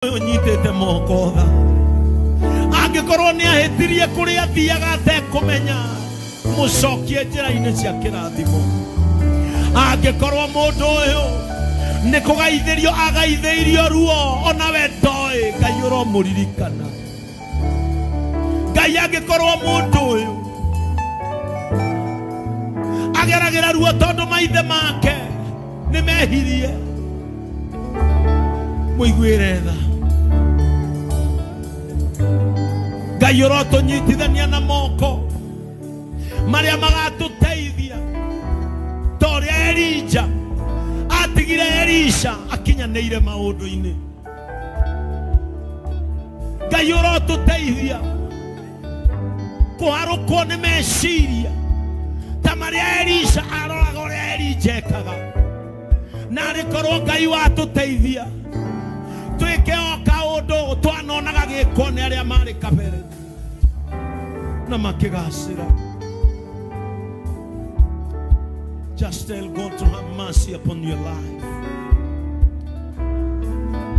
Ũyũ nyitĩte moko tha angĩkorwo nĩ ahĩtirie kũrĩa athiaga atekũmenya, mũcokie njĩra-inĩ cia kĩrathimo. Angĩkorwo mũndũ ũyũ nĩ kũgaithĩrio agaithĩirio ruo onawe ndoĩ, Ngai ũromũririkana. Ngai, angĩkorwo mũndũ ũyũ ageragĩra ruo tondũ maithe make nĩ mehirie, mũiguĩre tha. Ngai, ũrotũnyitithania na moko marĩa magatũteithia ta ũrĩa Elija atigire Elisha akinyanĩire maũndũ-inĩ. Ngai, ũrotũteithia kũharũkwo nĩ meciria ta marĩa Elisha aroraga ũrĩa Elija ekaga, na arĩkorwo Ngai watũteithia twĩke o kaũndũ twanonaga gĩkwo nĩ arĩa marĩ kabere na makĩgacĩra. Just tell God to have mercy upon your life.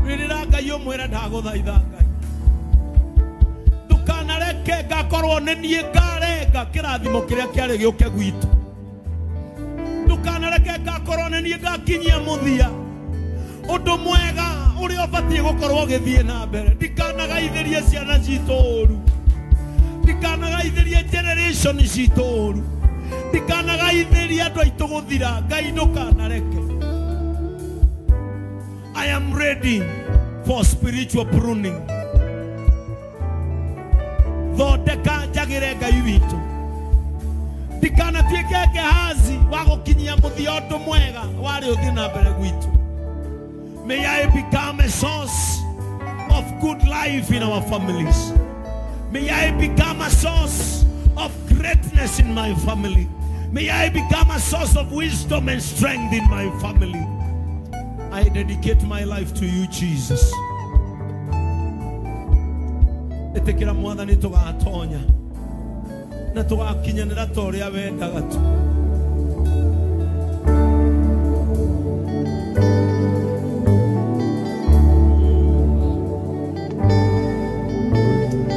Rĩrĩra Ngai ũmwĩre, ndagũthaitha Ngai, ndũkanareke ngakorwo nĩ niĩ ngarenga kĩrathimo kĩrĩa kĩarĩ gĩũke gwitũ. Ndũkanareke ngakorwo nĩ niĩ ngakinyia mũthia ũndũ mwega ũrĩa ũbatiĩ gũkorwo ũgĩthiĩ na mbere. Ndikanagaithĩrie ciana citũ ũru, ndikanagaithĩrie generation citũ ũru, ndikanagaithĩrie andũ aitũ gũthira. Ngai, ndũkanareke. I am ready for spiritual pruning. Thondeka njagĩre, Ngai witũ, ndikanatuĩke Gehazi wa gũkinyia mũthia ũndũ mwega warĩ ũthiĩ na mbere gwitũ. May I become a source of good life in our families. May I become a source of greatness in my family. May I become a source of wisdom and strength in my family. I dedicate my life to you, Jesus. Ĩtĩkĩra Mwathani, tũgatonya na tũgakinyanĩra ta ũrĩa wendaga tu.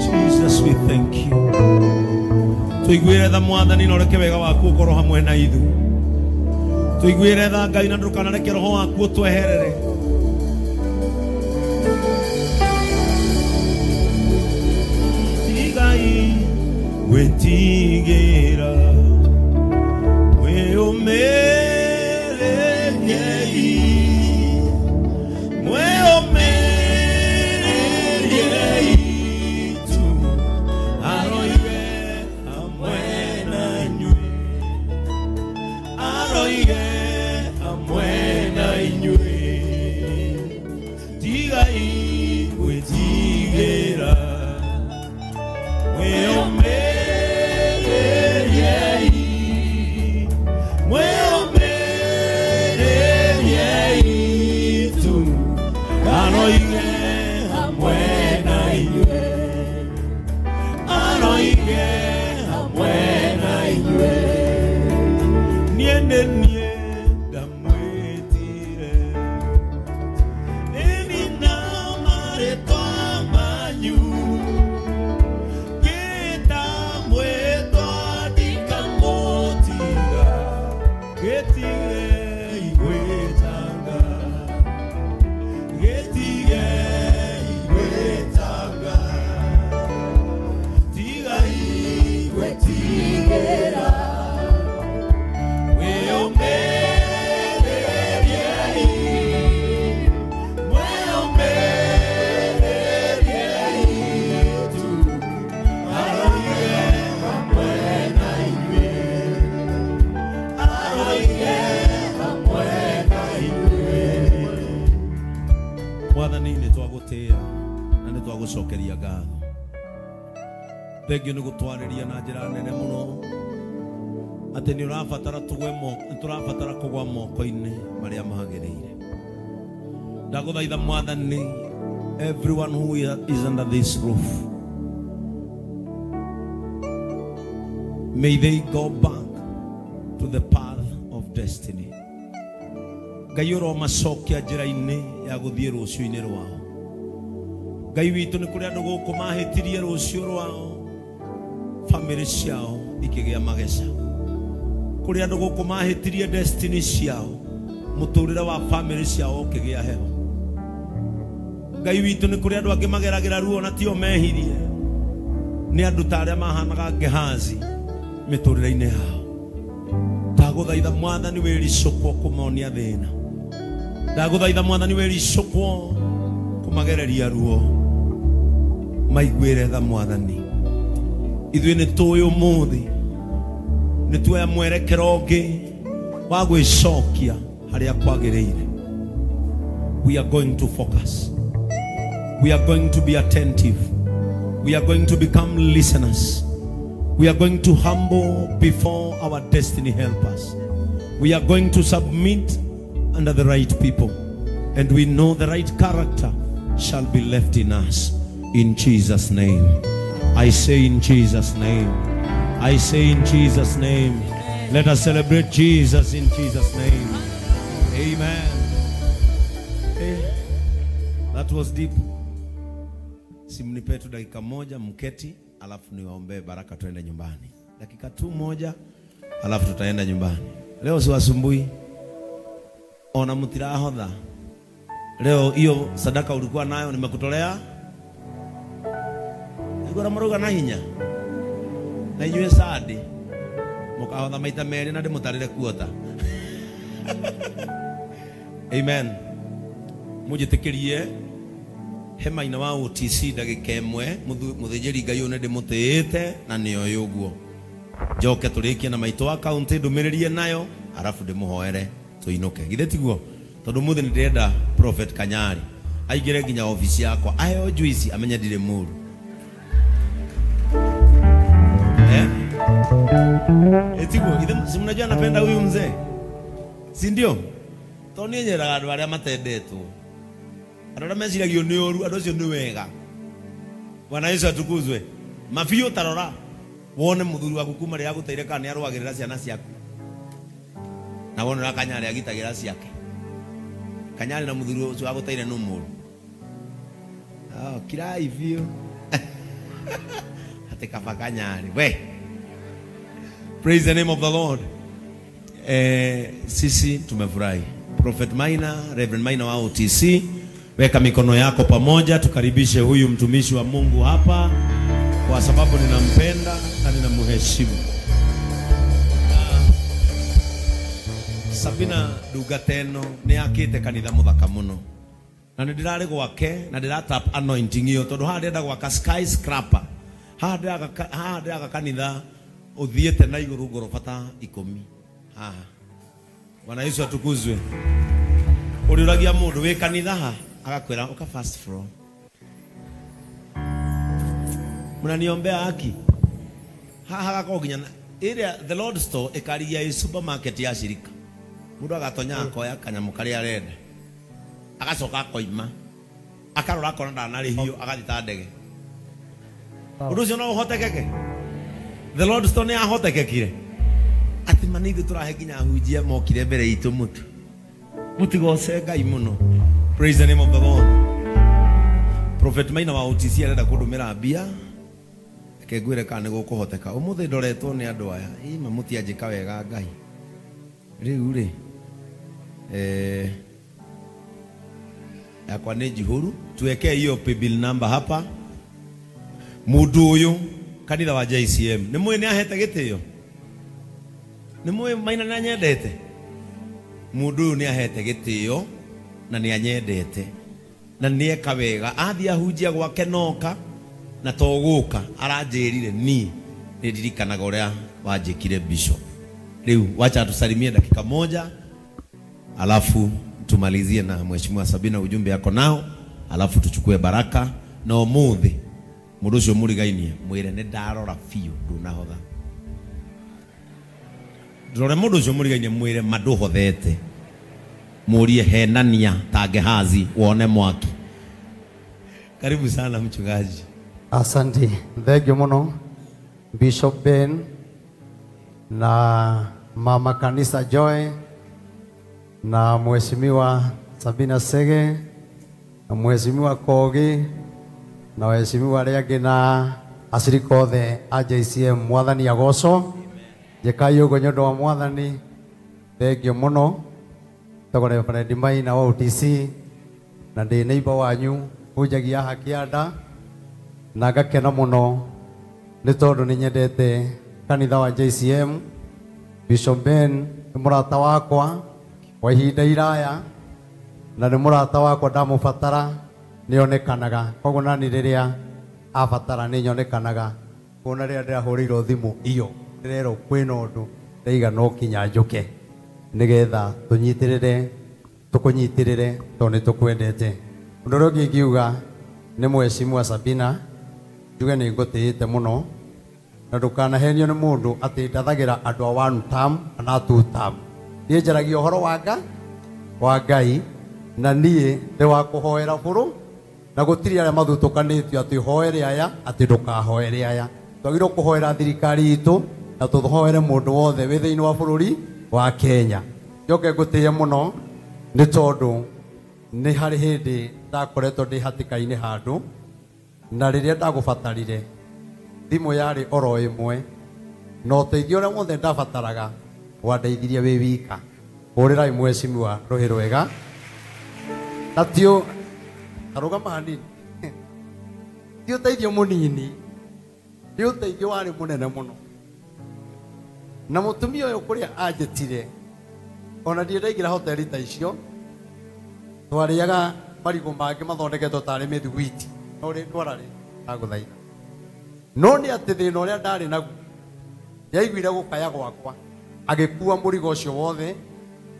Jesus, we thank you. Tũiguĩre tha Mwathani, na ũreke wega waku ũkorwo hamwe na ithuĩ. Tũiguĩre tha Ngai, na ndũkanareke roho waku ũtweherere. Tigai gwĩtigĩra, mwĩyũmĩrĩriei, mwĩyũmĩrĩriei tu, aroige hamwe na inyuĩ, aroige hamwe na inyuĩ. Tigai gwĩtigĩra, mwĩyũmĩrĩriei, mwĩyũmĩrĩriei tu, aroige hamwe na inyuĩ, aroige hamwe na inyuĩ. Niĩ nĩ niĩ ndamwĩtire ĩni na marĩtwa manyu, ngĩtamwĩtwa ndikamũtiga. Gĩtigei gwĩtanga, gĩtigei gwĩtanga, tigai gwĩtigĩra, mwĩyũmĩrĩriei, mwĩyũmĩrĩriei tu, aroige hamwe na inyuĩ, aroige hamwe na inyuĩ. Mwathani, nĩ twagũtĩĩa na nĩ twagũcokeria ngatho. Thengiũ nĩ gũtwarĩria na njĩra nene mũno atĩ nĩ ũrabatara tũgwe moko, nĩ tũrabatara kũgwa moko-inĩ marĩa magĩrĩire. Ndagũthaitha Mwathani, everyone who is under this roof, may they go back to the path of destiny. Ngai, ũromacokia njĩra-inĩ ya gũthiĩ rũciũ-inĩ rwao. Ngai witũ nĩ kũrĩ andũ gũkũ mahĩtirie rũciũ rwao, famĩlĩ ciao ikĩgĩa mageca. Kũrĩ andũ gũkũ mahĩtirie destiny ciao, mũtũrĩre wa famĩlĩ ciao ũkĩgĩa heho. Ngai witũ nĩ kũrĩ andũ angĩ mageragĩra ruo na tio mehirie, nĩ andũ ta arĩa mahanaga Gehazi mĩtũrĩre-inĩ yao. Ndagũthaitha Mwathani wĩricũkwo kũmonia thĩna. Ndagũthaitha Mwathani wĩricũkwo kũmagereria ruo, maiguĩre tha Mwathani. Ithuĩ nĩ tũĩ ũmũthĩ nĩ tuoya mwerekero ũngĩ wa gwĩcokia harĩa kwagĩrĩire. We are going to focus. We are going to be attentive. We are going to become listeners. We are going to humble before our destiny helpers. We are going to submit under the right people. And we know the right character shall be left in us. In Jesus' name. I say in Jesus' name. I say in Jesus' name. Let us celebrate Jesus in Jesus' name. Amen. Hey, that was deep. Simnipe tu dakika moja mketi, alafu niwaombee baraka tuende nyumbani. Dakika tu moja, alafu tutaenda nyumbani. Leo siwasumbui. Ona mutirahodha. Leo hiyo sadaka ulikuwa nayo nimekutolea. Nigora maruga na hinya. Na inyuĩ sadi. Mukahotha maita merĩ na ndĩmũtarĩre kuota. Amen. Mũnjĩtĩkĩrie hema-inĩ wa OTC ndagĩka ĩmwe, mũthĩnjĩri Ngai ũyũ nĩndĩmũtĩĩte na nĩoĩ ũguo. Njoke tũrĩkie na maitũ wa kaunti ndũmĩrĩrie nayo, arabu ndĩmũhoere tũinũke. Githĩ tiguo? Tondũ mũthĩ nĩndĩrenda Prophet Kanyari aingĩre nginya ofici yakwa aheo juice amenye ndirĩ mũru. Eh? Etiguo, githĩ si mnajua napenda huyu mzee? Si ndio? Tondũ niĩ nyeraga andũ arĩa matendetwo. Andũ arĩa meciragio nĩ ũru, andũ acio nĩ wega. Bwana Yesu atukuzwe. Mabiũ tarora wone mũthuri waku kuma rĩrĩa agũteire kana nĩ arũagĩrĩra ciana ciaku. Na wone ũrĩa Kanyarĩ agitagĩra ciake. Kanyarĩ na mũthuri ũcio agũteire nĩ mũru. Oh, kirai biũ. Atĩ kaba Kanyarĩ. We. Praise the name of the Lord. Sisi tumefurahi. Prophet Maina, Reverend Maina wa OTC, weka mikono yako pamoja tukaribishe huyu mtumishi wa Mungu hapa, kwa sababu ninampenda na ninamheshimu. Sabina Dugateno nĩ akĩte kanitha mũthaka mũno. Na nĩ ndĩrarĩ gwake na ndĩratap anointing ĩyo tondũ haha ndĩrenda gwaka skyscraper. Haha ndĩraka kanitha ũthiĩte na igũrũ ngoroba ta 10. Haha. Bwana Yesu atukuzwe. Ũrĩũragia mũndũ wĩ kanitha ha agakwĩra ũka first floor. Mnaniombea haki. Haha hagakorwo nginya ĩrĩa the Lord store ĩkarigia ĩ supermarket ya shirika. Mũndũ agatonya akoya kanyamũ karĩa arenda. Agacoka akoima. Akarora akona ndanarĩhio agathiĩ ta ndege. Ũndũ ũcio no ũhotekeke? The Lord store nĩ yahotekekire. Atĩ ma nĩ ithuĩ tũrahe nginya ahunjia mokire mbere itũ mũtu. Mũtigoce Ngai mũno. Praise the name of the Lord. Prophet Maina wa OTC arenda kũndũmĩra mbia. Reke ngwĩre kana nĩ gũkũhoteka. Ũmũthĩ ndoretwo nĩ andũ aya. Ĩ ma mũtianjĩka wega Ngai. Rĩu rĩ yakwa nĩ njihũru. Tuwekee hiyo paybill number hapa. Mũndũ ũyũ kanitha wa JCM nĩ mũĩ nĩ ahete gĩtĩo. Nĩ mũĩ Maina nĩ anyendete. Mũndũ ũyũ nĩ ahete gĩtĩo na nĩ anyendete na nĩ eka wega. Athiĩ ahunjia gwake noka na to gũka aranjĩrire ni nĩ ndirikanaga ũrĩa wanjĩkire bishop. Rĩu wacha tusalimie dakika moja, alafu tumalizie na Mheshimiwa Sabina ujumbe yako nao, alafu tuchukue baraka. Na ũmũthĩ mũndũ ũcio mũrigainie mwĩre nĩ ndarora biũ ndũnahotha. Ndũrore mũndũ ũcio mũrigainie mwĩre ma ndũhothete. Mũrie henania ta Gehazi wone mwaki. Karibu sana mchungaji. Asante. Thank you muno Bishop Ben na Mama Kanisa Joy na Mheshimiwa Sabina Sege na Mheshimiwa Kogi Na waheshimiwa arĩa angĩ na acirika othe a JCM, mwathani agocwo. Njĩkai ũguo nĩ ũndũ wa mwathani. Thengio mũno. Tagwo Reverend Maina wa OTC na ndĩ neighbor wanyu hunjagia haha kĩanda na ngakena mũno nĩ tondũ nĩ nyendete kanitha wa JCM. Bishop Ben nĩ mũrata wakwa wa ihinda iraya na nĩ mũrata wakwa ndamũbatara nĩonekanaga, koguo nani rĩrĩa abatara nĩ nyonekanaga. Kuona rĩrĩa ndĩrahũrĩirwo thimũ iyo ndĩrerwo kwĩna ũndũ ndaiga no kinya njũke nĩgetha tũnyitĩrĩre tũkũnyitĩrĩre tondũ nĩ tũkwendete. Ũndũ ũrĩa ũngĩ ingiuga nĩ mheshimiwa Sabina, njuge nĩ ngũtĩĩte mũno na ndũkanahenio nĩ mũndũ atĩ ndathagĩra andũ a one term kana two term. Niĩ njaragia ũhoro wa Ngai na niĩ ndĩ wa kũhoera bũrũ na gũtirĩ arĩa mathutũkanĩtio atĩ ũhoere aya atĩ ndũkahoere aya. Twagĩrĩirwo kũhoera thirikari itũ na tũhoere mũndũ wothe wĩ thĩinĩ wa bũrũri wa Kenya. Njoke ngũtĩe mũno nĩ tondũ nĩ harĩ hĩndĩ ndakoretwo ndĩ hatĩka-inĩ handũ na rĩrĩa ndagũbatarire thimũ yarĩ oro ĩmwe na ũteithio ũrĩa wothe ndabataraga wandeithirie wĩ wika. Hũrĩrai mheshimiwa rũhĩ rwega na tio arũgama hanini ti ũteithio mũnini, nĩ ũteithio warĩ mũnene mũno. Na mũtumia ũyũ kũrĩa anjĩtire ona ndirĩ ndaingĩra hoteli ta icio, twarĩaga marigũ mangĩ mathondeketwo tarĩ mĩthiguiti no rĩ ndwara rĩ ndagũthaitha. No nĩ atĩ thĩna ũrĩa ndarĩ naguo nĩaiguire gũkaya gwakwa agĩkua mũrigo ũcio wothe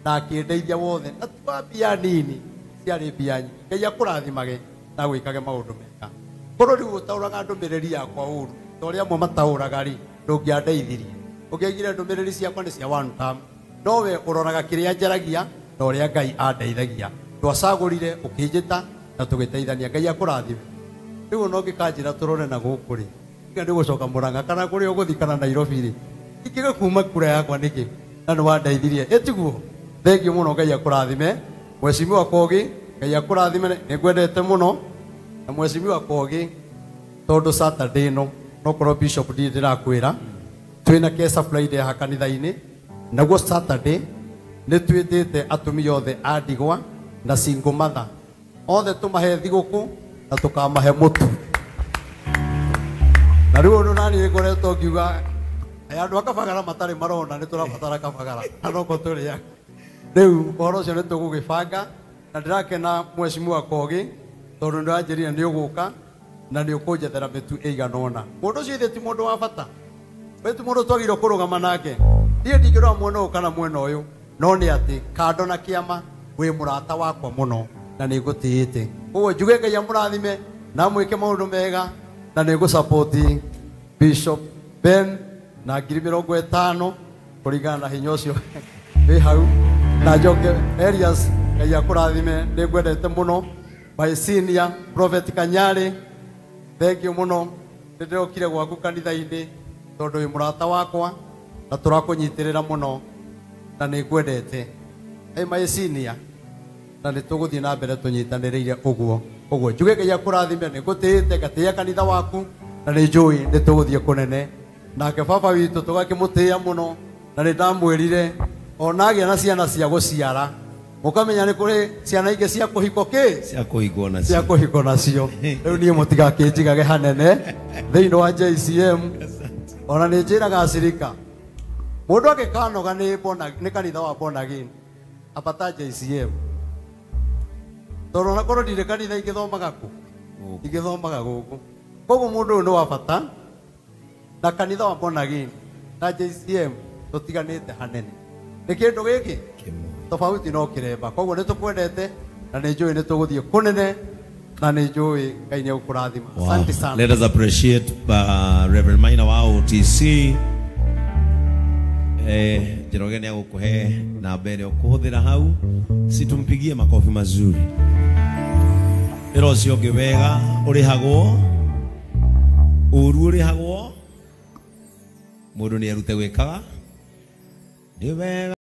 na akĩndeithia wothe, na ti wa mbia nini, ciarĩ mbia nyingĩ. Ngai akũrathimage na gwĩkage maũndũ mega. Korwo rĩu ũtaũraga ndũmĩrĩri yakwa ũru ta ũrĩa amwe mataũraga rĩ, ndũngĩandeithirie. Ũngĩaigire ndũmĩrĩri ciakwa nĩ cia one term, no we ũroraga kĩrĩa njaragia na ũrĩa Ngai andeithagia. Twacagũrire ũkĩnjĩta na tũgĩteithania. Ngai akũrathime. Rĩu ona ũngĩkanjĩra tũrore na gũkũ rĩ, tiga nĩ gũcoka Mũrang'a kana kũrĩa ũgũthiĩ kana Nairobi rĩ, ingĩga kuma kura yakwa nĩkĩ na nĩ wandeithirie. Ĩtiguo? Thengio mũno, Ngai akũrathime. Mheshimiwa Kogi, Ngai akũrathime, nĩ ngwendete mũno. Na mheshimiwa Kogi, tondũ Saturday ĩno no korwo Bishop ndirĩ ndĩrakwĩra twĩna Kesa Friday haha kanitha-inĩ, naguo Saturday nĩ twĩtĩte atumia othe a ndigwa na single mother othe tũmahe thigũkũ na tũkamahe mũtu. Na rĩu ũndũ nani nĩ ngoretwo ngiuga aya andũ a Kabagara matarĩ marona nĩ tũrabatara Kabagara na noko tũrĩaga. Rĩu ũhoro ũcio nĩ tũgũgĩbanga na ndĩrakena mheshimiwa Kogi tondũ nĩũranjĩrire nĩ ũgũka na nĩ ũkũnjethera mĩtu ĩigana ũna. Mũndũ ũcio ithe ti mũndũ wa bata, we ti mũndũ twagĩrĩirwo kũrũgama nake. Niĩ ndingĩrora mwena ũyũ kana mwena ũyũ, no nĩ atĩ kando na kĩama wĩ mũrata wakwa mũno na nĩ ngũtĩĩte. Koguo njuge Ngai amũrathime na amwĩke maũndũ mega na nĩ ngũsupport Bishop Ben na 50,000 kũringana na hinya ũcio wĩ hau. Na njoke Elias, Ngai akũrathime, nĩ ngwendete mũno. My senior Prophet Kanyari, thank you mũno. Nĩ ndĩrokire gwaku kanitha-inĩ tondũ wĩ mũrata wakwa na tũrakũnyitĩrĩra mũno na nĩ ngwendete. Hey my senior, na nĩ tũgũthiĩ na mbere tũnyitanĩrĩire ũguo. Ũguo njuge Ngai akũrathime, nĩ ngũtĩĩte, ngatĩĩa kanitha waku na nĩ njũĩ nĩ tũgũthiĩ kũnene. Nake baba witũ tũgakĩmũtĩĩa mũno na nĩ ndamwĩrire ona agĩa na ciana cia gũciara mũkamenya nĩ kũrĩ ciana ingĩ cia kũhiko kĩ cia kũhikwo nacio, cia kũhikwo nacio. Rĩu niĩ mũtigakĩnjigage hanene thĩinĩ wa JCM. Ona nĩ njĩraga acirika mũndũ angĩkanoga nĩ kanitha wa Born Again abata JCM, tondũ ona korwo ndirĩ kanitha ingĩthomaga kũ, ingĩthomaga gũkũ. Koguo mũndũ ũyũ nĩ wa bata na kanitha wa Born Again na JCM tũtiganĩte hanene. Nĩ kĩndũ gĩkĩ tofauti no kĩremba. Koguo nĩ tũkwendete na nĩ njũĩ nĩ tũgũthiĩ kũnene na nĩ njũĩ Ngai nĩ egũkũrathima. Asante sana. Let us appreciate Reverend Maina wa OTC. Njoroge nĩ agũkũhe namba ĩrĩa ũkũhũthĩra hau, situmpigie makofi mazuri. Wĩra ũcio ũngĩ wega ũrĩhagwo, ũru ũrĩhagwo, mũndũ nĩ erute gwĩkaga nĩ wega.